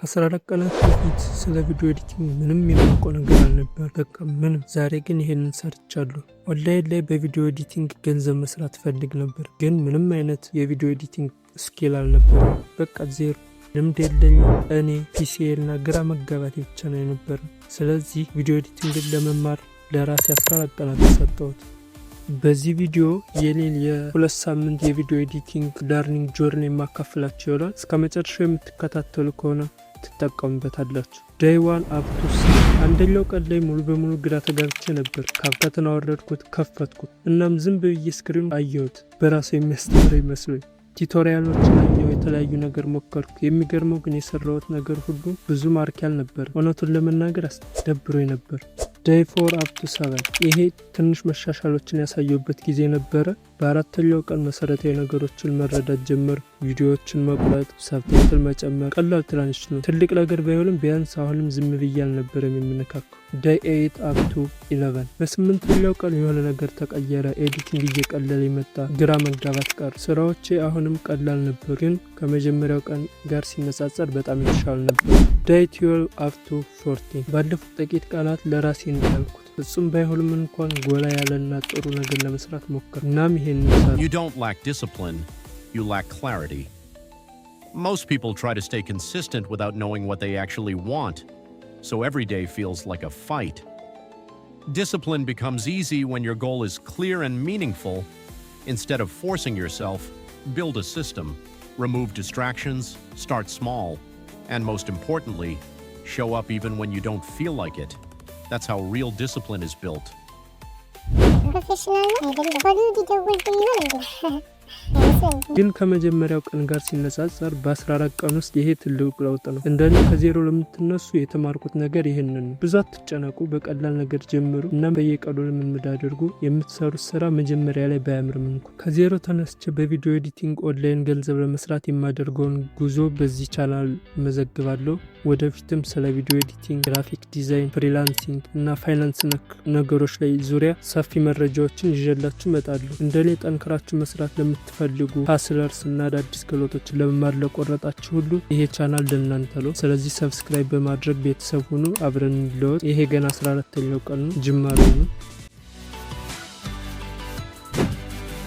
ከ14 ቀናት በፊት ስለ video editing ምንም የማውቀው ነገር አልነበር። በቃ ምንም። ዛሬ ግን ይሄንን ሰርቻለሁ። ኦንላይን ላይ በ video editing ገንዘብ መስራት እፈልግ ነበር፣ ግን ምንም አይነት የ video editing skill አልነበረም። በቃ ዜሮ፣ ልምድ የለኝም። እኔ፣ PC እና ግራ መጋባት ብቻ ነው የነበረ። ስለዚህ video editing ን ለመማር ለራሴ 14 ቀናት ሰጠሁት። በዚህ ቪዲዮ የኔን የ2 ሳምንት የ video editing learning journey የማካፍላችሁ ይሆናል። እስከ መጨረሻው የምትከታተሉ ከሆነ ትጠቀሙበታላችሁ። Day 1 up to አንደኛው ቀን ላይ ሙሉ በሙሉ ግራ ተጋብቼ ነበር። CapCut ን አወረድኩት፣ ከፈትኩት። እናም ዝም ብዬ screen ኑ አየሁት፣ በራሱ የሚያስተምር ይመስለኝ። Tutorial ኦችን አየሁ፣ የተለያዩ ነገር ሞከርኩ። የሚገርመው ግን የሰራሁት ነገር ሁሉ ብዙ ማራኪ አልነበር። እውነቱን ለመናገር አስደብሮኝ ነበር። Day 4 up to 7፣ ይሄ ትንሽ መሻሻሎችን ያሳየሁበት ጊዜ ነበረ። በአራተኛው ቀን መሰረታዊ ነገሮችን መረዳት ጀመርኩ። ቪዲዮዎችን መቁረጥ፣ subtitle መጨመር፣ ቀላል transition ነው። ትልቅ ነገር ባይሆንም ቢያንስ አሁንም ዝም ብዬ አልነበረም የምነካከው። Day 8 up to 11፣ በስምንተኛው ቀን የሆነ ነገር ተቀየረ። Editing እየቀለለ የመጣ፣ ግራ መጋባት ቀር። ስራዎቼ አሁንም ቀላል ነበሩ፣ ግን ከመጀመሪያው ቀን ጋር ሲነጻጸር በጣም የተሻሉ ነበር። Day 12 up to 14፣ ባለፉት ጥቂት ቀናት ለራሴ እንዳልኩት ፍጹም ባይሆንም እንኳን ጎላ ያለና ጥሩ ነገር ለመስራት ሞከርኩ። እናም ይሄን ሰራ። You don't lack discipline, you lack clarity. Most people try to stay consistent without knowing what they actually want, so every day feels like a fight. Discipline becomes easy when your goal is clear and meaningful. Instead of forcing yourself, build a system, remove distractions, start small, and most importantly, show up even when you don't feel like it. That's how real discipline is built. Professional ነው አይደለም። ሆሊውድ ይደውልብኝ ይሆን እንዴ? አይመስለኝም። ግን ከመጀመሪያው ቀን ጋር ሲነጻጸር በ14 ቀን ውስጥ ይሄ ትልቅ ለውጥ ነው። እንደኔ ከዜሮ ለምትነሱ የተማርኩት ነገር ይህንን ነው። ብዙ አትጨነቁ፣ በቀላል ነገር ጀምሩ እና በየቀኑ ልምምድ አድርጉ። የምትሰሩት ስራ መጀመሪያ ላይ ባያምርም እንኳ። ከዜሮ ተነስቼ በ video editing online ገንዘብ ለመስራት የማደርገውን ጉዞ በዚህ ቻናል መዘግባለሁ። ወደፊትም ስለ video editing፣ graphic design፣ freelancing እና ፋይናንስ ነክ ነገሮች ላይ ዙሪያ ሰፊ መረጃዎችን ይዤላችሁ እመጣለሁ። እንደኔ ጠንክራችሁ መስራት ለምትፈልጉ hustlers እና አዳዲስ ክህሎቶችን ለመማር ለቆረጣችሁ ሁሉ ይሄ ቻናል ለእናንተ ነው። ስለዚህ subscribe በማድረግ ቤተሰብ ሁኑ። አብረን እንለወጥ። ይሄ ገና 14ተኛው ቀን ነው፣ ጅማሬ ነው።